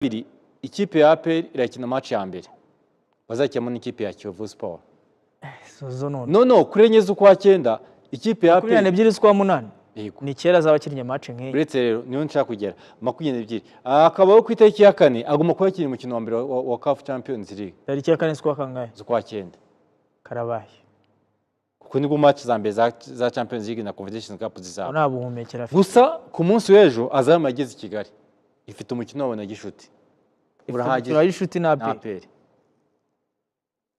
2 ikipe ya APR irakina match ya mbere bazakinamo n'ikipe ya Kiyovu Sport. Zo none. No, kuri 4 z'ukwa cyenda ikipe ya makumyabiri APR. n'ebyiri z'ukwa munani. Yego. Ni kera azaba akinnye match nk'iyi. Uretse rero niyo nshaka kugera 22, akabaho ku itariki ya 4 agomba kuba yakina umukino wa mbere wa CAF Champions League. Tariki ya 4 z'ukwa kangahe? Z'ukwa cyenda. Karabaye. Kuko nibwo match za mbere za Champions League na Confederation Cup zizaba. Nta buhumekero afite. Gusa ku munsi w'ejo Azam yageze i Kigali, ifite umukino wabo na Gishuti. Urahagije. Urahagije inshuti na na APR. APR.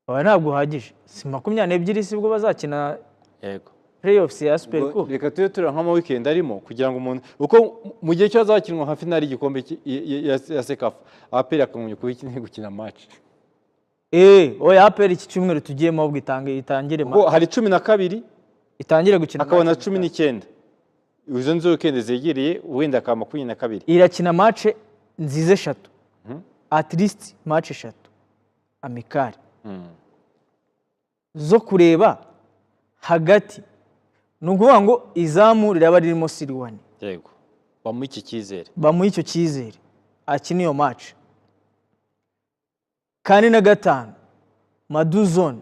Oya, ntabwo uhagije, si 22 sibwo bazakina Yego. playoffs ya Super Ubwo Cup. Reka tube tureba nk'ama weekend arimo kugira ngo umuntu, kuko mu gihe cyose hakinwa nka finale y'igikombe ya CECAFA, APR yakagombye kuba ikeneye gukina match. Oya, APR iki cyumweru tugiyemo ahubwo itangire Kuko hari 12, itangire gukina hakaba na match. 19, izo nizo weekend zegereye, wenda akaba 22. Irakina match nziza eshatu, at least match eshatu amicale zo kureba hagati. Ni ukuvuga ngo izamu riraba ririmo Siriwani. Yego, bamuha iki cyizere. Bamuha icyo cyizere akina iyo match. Kane na gatanu, Maduzone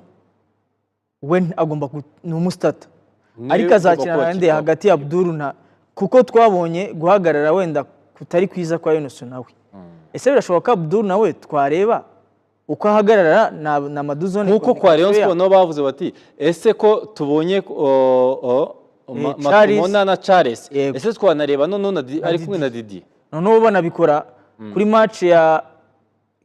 we agomba ni umustarter. Niwe Ariko ugomba azakina kuba na nde? kipa. Hagati ya Abdul na, kuko twabonye guhagarara wenda kutari kwiza kwa Yunus nawe. Ese birashoboka ko Abdul nawe twareba uko ahagarara na Maduzone? Nk'uko kwa Rayon Sport nabo bavuze bati: "Ese ko tubonye Charles. Matumona na Charles, Yego. ese twanareba noneho na ari kumwe na Didi?" Noneho banabikora kuri match ya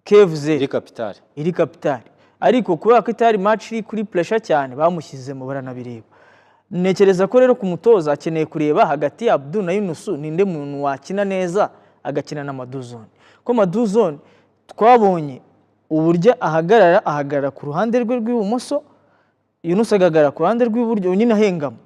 KFZ iri kapitale. Iri kapitali, ariko kubera ko itari match iri kuri pressure cyane, bamushyizemo baranabireba. Ntekereza ko rero ku mutoza akeneye kureba hagati ya Abdul na Yunusu ninde muntu wakina neza, agakina na Maduzone, ko Maduzone twabonye uburyo ahagarara, ahagarara ku ruhande rwe rw'ibumoso, Yunusu agahagarara ku ruhande rw'iburyo, nyine ahengama.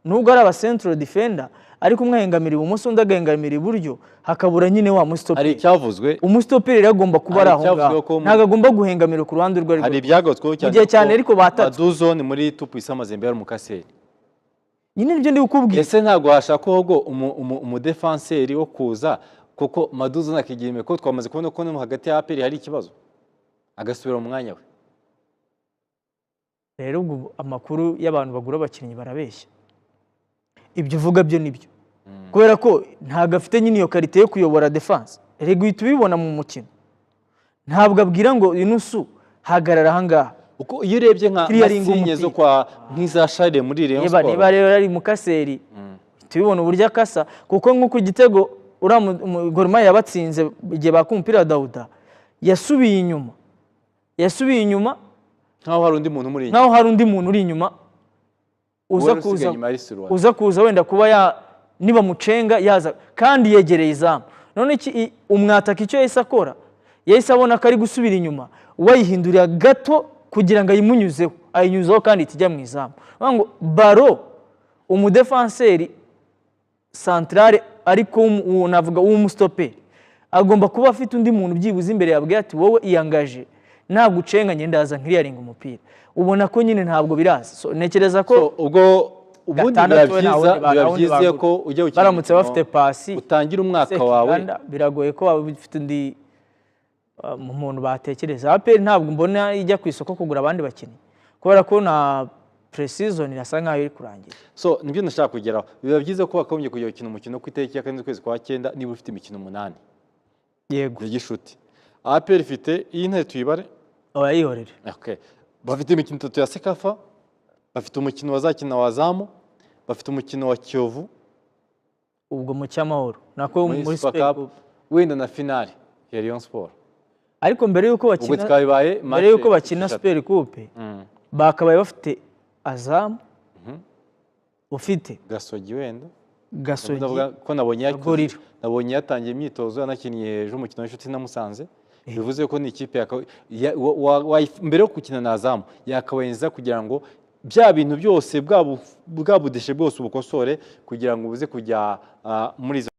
Nubwo ari aba central defender, ariko umwe ahengamira ibumoso, undi agahengamira iburyo, hakabura nyine wa Hari mustoperi. icyavuzwe. Umustoperi rero agomba kuba ari Hari aho icyavuzwe ngaho, ko ntabwo agomba guhengamira ku ruhande urwo ari Hari rwo. ibyagarutsweho cyane Mu gihe cyane ko ariko batatswe. Maduzone muri Tupu Mazembe yari umukaseri. Nyine nibyo ndi kukubwira. Ese ntabwo hashaka ahubwo umudefanseri wo kuza, kuko Maduzone akigira imbere, ko twamaze kubona ko no hagati ya APR hari ikibazo, agasubira mu mwanya we? Rero ubwo amakuru y'abantu bagura abakinnyi barabeshya. Ibyo uvuga byo nibyo, kubera ko ntabwo afite nyine iyo qualité yo kuyobora défense. Rego uhita ubibona mu mukino, ntabwo abwira ngo: "Yunusu, hagarara ahangaha." Uko iyo urebye nka Clearing sinye zo umupira. kwa nk'iza Charles muri Rayon Niba Sport. Niba rero ari mukaseri, uhita ubibona uburyo akasa, kuko nk'uko igitego uriya Gor Mahia yabatsinze, igihe baka umupira wa Dawuda, yasubiye inyuma, yasubiye inyuma. Nkaho hari undi muntu umuri inyuma. Nkaho hari undi muntu uri inyuma uza Uwari usigaye kuza inyuma ari Sirwani. Uza kuza wenda kuba ya nibamucenga yaza kandi yegereye izamu. None iki umwataka icyo yahise akora, yahise abona ko ari gusubira inyuma, wayihindurira gato kugira ngo ayimunyuzeho, ayinyuzeho kandi itijya mu izamu. Bavuga ngo baro umudefanseri centrale, ariko navuga w'umustoperi agomba kuba afite undi muntu byibuze imbere yabwiye ati: "Wowe iyangaje, nagucenga ngenda ndaza nkiriyaringa umupira." Ubona ko nyine ntabwo biraza. So, ntekereza ko So, ubwo ubundi biba gatandatu we nta byiza wundi biba nta wundi byiza iyo bagura. ko ujya gukina Baramutse umukino, bafite pasi utangira umwaka wawe. Sekiganda, biragoye ko waba ufite undi muntu batekereza. APR ntabwo mbona ijya ku isoko kugura abandi bakinnyi, kubera ko na pre-season irasa nkaho iri kurangira. So nibyo ndashaka kugeraho. Biba byiza ko wakagombye kujya gukina umukino ku itariki ya 4 z'ukwezi kwa cyenda niba ufite imikino umunani ya gishuti. APR ifite iyi ntare, tuyibare? Oya, yihorere. Okay. Bafite imikino itatu ya CECAFA, bafite umukino bazakina wa Zamu, bafite umukino wa Kiyovu Ubwo mu cyamahoro nako muri muri Super Super Cup, Cup. wenda na finale ya Rayon Sport. Ariko mbere y'uko Ubwo bakina twabibaye mbere y'uko match bakina eshatu. Super Coupe, bakabaye bafite Azamu, ufite Gasogi wenda. Gasogi Ndavuga ko nabonye Gorilla. Nabonye yatangiye imyitozo, yanakinnye ejo umukino w'inshuti na Musanze. Bivuze ko ni ikipe mbere yo gukina na Azamu yakabaye nziza, kugira ngo bya bintu byose, bwa budeshe bwose ubukosore, kugira ngo ubuze kujya muri izo